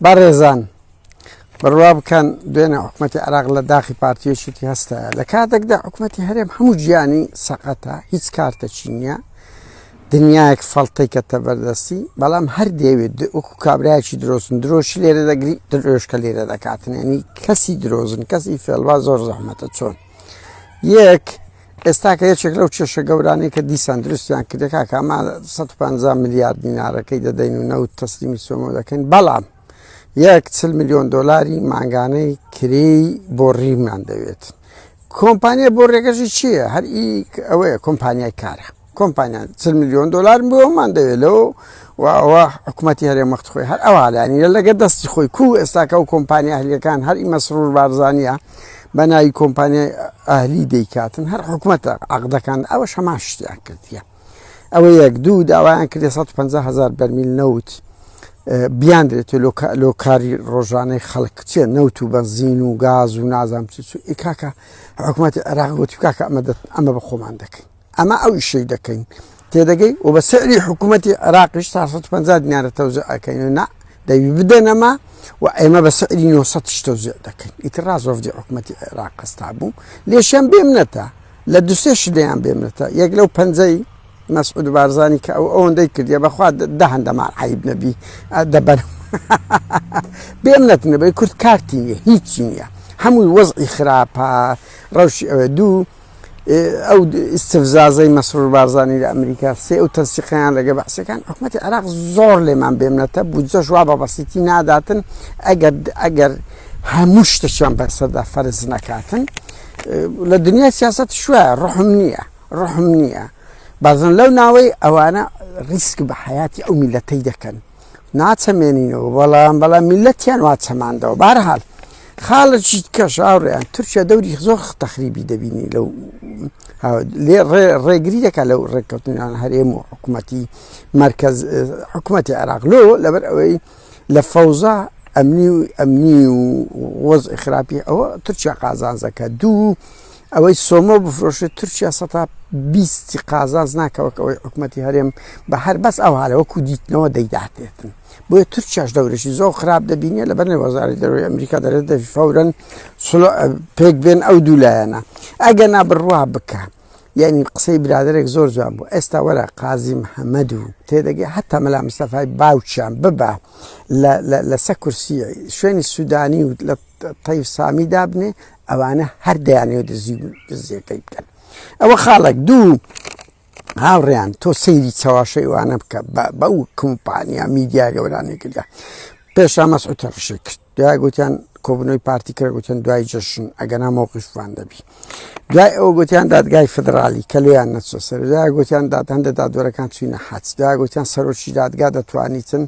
بەڕێزان بڕوا بکەن دوێنێ حکومەتی عێراق لە داخی پارتیەکی هەستایە لە کاتێکدا حکومەتی هەرێم هەموو گیانی سەقەتە هیچ کارتەکی نییە دنیایەک فەڵتەی کەتە بەردەستی بەڵام هەر دەیەوێت وەکو کابرایەکی درۆزن درۆشی لێرە دەگری درۆشکە لێرە دەکاتن ینی کەسی درۆزن کەسی فێڵوا زۆر زەحمەتە چۆن یەک ئێستا کە یەکێک لەو کێشە گەورانەی کە دیسان دروستیان کردە کاکە ئەمە 150 ملیارد دینارەکەی دەدەین و نەوت تەسلیمی سۆمۆ دەکەین بەڵام یەک 40 میلیۆن دۆلاری مانگانەی کرێی بۆڕیمان دەوێت کۆمپانیا بۆ ڕێگەژی چییە هەر ئەوەیە کۆمپانیای کارە کۆمپانیا 40 میلیۆن دلار بۆمان دەوێت لەو و ئەوە حکوومەتی هەرێم وەخت خۆی هەر ئەوالانی لە لەگە دەستی خۆی کو ئێستاکە و کۆمپانیا ئەهلیەکان هەر ئیمە سرور بارزانە بە ناوی کۆمپانیای ئەهلی دەیکاتن هەر حکوومەتە عقدەکان ئەوە شەمان شتیان کردیە ئەوە یەک دوو داوایان کردی 150 هزار بەرمیل نەوت بیاندرێت لۆ کاری ڕۆژانەی خەڵک چێ نەوت و بەنزین و گاز و نازام چ کاکە حکوومەتی عێراق گوتی کاکە ئەمە ئەمە بە خۆمان دەکەین ئەمە ئەو ئیشەی دەکەین تێدەگەی و بە سعری حکوومەتی عێراقیش 450 دینارە تەوزیع ئەکەین و نا دەوی بدەنەما و ئێمە بە سعری 900 تەوزیع دەکەین ئیتر ڕازۆفدی حکوومەتی عێراق ئەستا بوو لێشیان بێمنەتە لە دوسێ شدەیان بێمنەتە یەک لەو پەنجەی مەسعود بارزانی کە ئەو ئەوەندەی کردیە بەخوا دە هەندەمان عیب نەبی دەبەر بێمنەت نەبێ کورد کارتی نیە هیچی نییە هەمووی وەزعی خراپە ڕەوشی ئەوێ دوو ئەو ئیستفزازەی مەسرور بارزانی لە ئەمریکا سێ ئەو تەنسیقیان لەگە بەعسەکان حکومەتی عێراق زۆر لێمان بێمنەتە بودجەش وا بە بەسیتی ناداتن ئەگەر ئەگەر هەموو شتێکیان بەسەردا فەرز نەکاتن لە دنیای سیاست شوە ڕحم نییە ڕحم نییە بازن لەو ناوەی ئەوانە ریسک بە حیاتی ئەو میلەتەی دەکەن ناچەمێنینەوە بەڵام بەڵام میلەتیان وا چەماندەوە بارحاڵ خاڵێکی کەش هاوڕێیان تورکیا دەوری زۆر تەخریبی دەبینی لەو لێ ڕێگری دەکات لەو ڕێککەوتنیان هەرێم و حکوومەتی مرکز حکوومەتی عێراق لۆ لەبەر ئەوەی لە فەوزا ئەمنی و ئەمنی و وەز خراپی ئەوە تورکیا قازانزەکە دوو ئەوەی سۆمۆ بفرۆشێت تورکیا سەتا بیستی قازانج ناکە وەک ئەوەی حکومەتی هەرێم بە هەر بەس ئەو هالە وەکو دیتنەوە دەیداتێتن بۆیە تورکیاش دەورێکی زۆر خراپ دەبینێ لەبەر وەزارەتی دەرەوەی ئەمریکا دەرێت دەبی فەورەن پێک بێن ئەو دوو لایەنە ئەگەر نا بڕوا بکە یعنی قسەی برادێک زۆر جوان بوو ئێستا وەرە قازی محەممەد و تێدەگەی حتا مەلا مستەفای باوکیان ببە لەسەر کورسی شوێنی سوودانی و لە تەیف سامی دابنێ ئەوانە هەر دەیانەوێت دزی دزیەکەی بکەن ئەوە خاڵێک دوو هاوڕێیان تۆ سەیری چەواشەی وانە بکە بەو کۆمپانیا میدیا گەورانەی کردە پێشا مەسعود هەڕەشەی کرد دوای گوتیان کۆبنەوەی پارتی کرد گوتیان دوای جەشن ئەگەنا مۆقیفمان دەبی دوای ئەوە گوتیان دادگای فدرالی کە لێیان نەچۆ سەر دوای گوتیان داد هەندە دادوەرەکان چوینە حەج دوای گوتیان سەرۆکی دادگا دەتوانیتن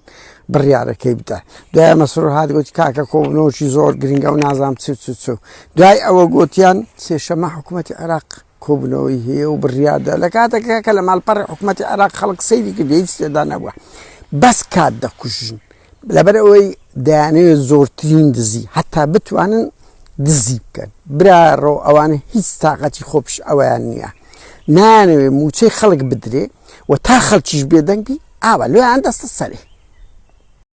بڕیارەکەی بدە دوای مەسرور هات گوتی کاکە کۆبنەوەکی زۆر گرنگە و نازام چ چ چ دوای ئەوە گوتیان سێشەمە حکوومەتی عێراق کۆبنەوەی هەیە و بڕیاردا لە کاتێکا کە لە ماڵپەڕی حکوومەتی عێراق خەڵک سەیری کرد هیچ تێدا نەبووە بەس کات دەکوژن لەبەر ئەوەی دەیانەوێت زۆرترین دزی هەتا بتوانن دزی بکەن براڕۆ ئەوانە هیچ تااقەتی خۆپش ئەویان نییە نانەوێ موچەی خەڵک بدرێ و تا خەڵکیش بێدەنگی ئاوا لۆیان دەستە سەرێ.